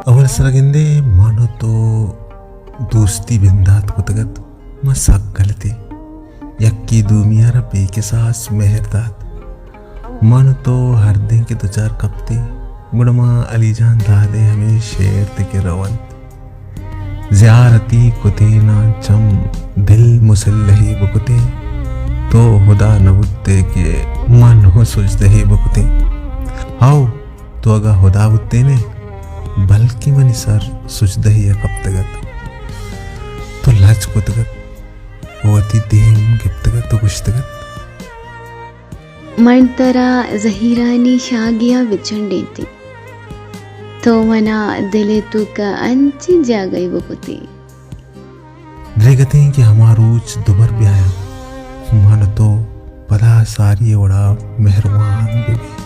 اول سرا گندے، من و تو دوستی بندات کتگ ات، ما سک گلتے، یکے دومی ء را بے کساس مہر دات۔ من و تو ہردیں کہ دچار کپتے، گڑا ما علی جان داد ء ہمے شعر تہ کہ رونت۔ زیارتی کتیناں چم دل مسلحے بکتیں، تو ہدا نہ بوتے کہ من ہوں سجدہے بکتیں۔ ہاؤ، تو اگاں ہدا بوتینے، بلکیں منی سر سجدہے ء کپتگ ات۔ تو لج کتگ ات، وتی دیم گپتگ ات و گوشتگ ات۔ من ترا زہیرانی شاگیا بچنڈینتیں، تو منا دل ء توکا انچیں جاگہے بکتیں۔ دریگتیں کہ ہما روچ دوبر بیایاں، من و تو پدا ساری ء وڑا مہروان ببیں۔